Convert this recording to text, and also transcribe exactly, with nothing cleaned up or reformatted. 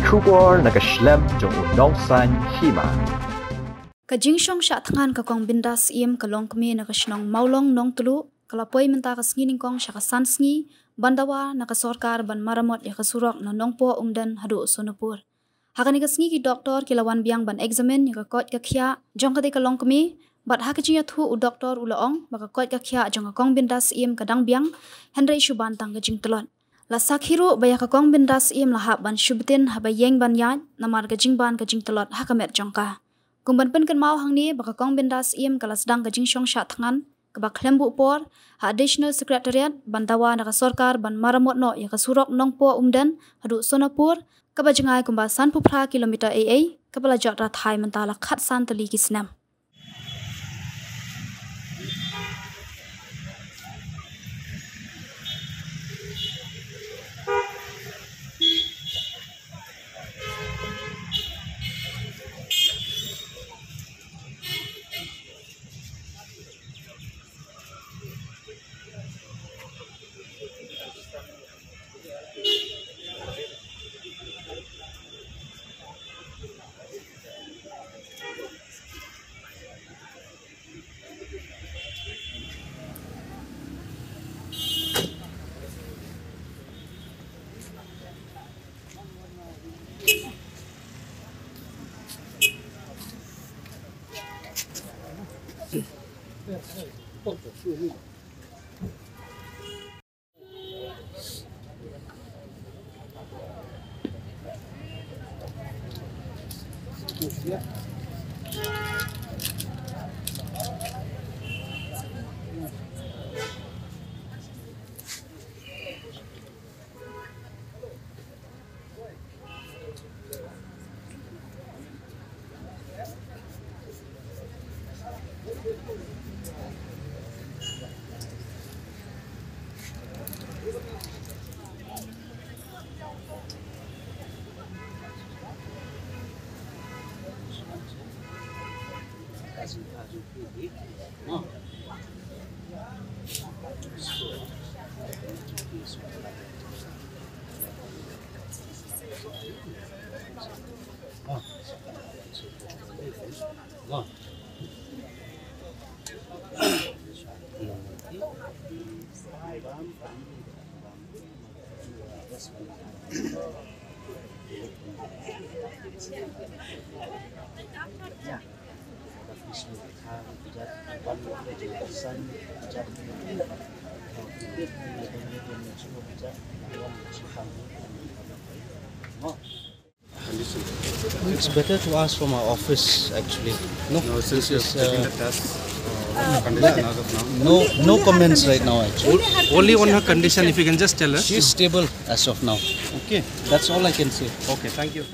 Khubor na ka shlem jong u nongsan hima. Ka jingshong shah thngan ka Kong Bindas Syiem ka longkmie na ka shnong Mawlong Nongtluh ka la poi mynta ka sngi nyngkong sha ka san sngi ban dawa na ka sorkar ban maramot ïa ka surok na Nongpoh Umden haduh Sonapur. Ha kane ka sngi ki doktor ki la wan biang ban examine ïa ka koit ka khiah jong katei ka longkmie, bad ha ka jingïathuh u doktor u la ong ba ka koit ka khiah jong ka Kong Bindas Syiem ka dang biang, hynrei shu ban tang ka jingtlot. La sakhi ruh ba ïa ka Kong Bindas Syiem la hap ban shu btin haba ïeng ban ïaid namar ka jingban ka jingtlot ha ka met jong ka. Kum ban pynkynmaw hangne ba ka Kong Bindas Syiem ka la sdang ka jingshong shah thngan kaba khlem buh por ha Additional Secretariat ban dawa na ka sorkar ban maramot noh ïa ka surok Nongpoh Umden haduh Sonapur, kaba jngai kumba sanphew phra kilometer ei ei, kaba la jot rathai mynta la khatsan tylli ki snem. It's better to ask from our office, actually. No, no, since this you're is, taking uh, the test, uh, what's the condition as of now? No, no comments right now, actually. Only on her condition, if you can just tell us. She's stable as of now. Okay. That's all I can say. Okay, thank you.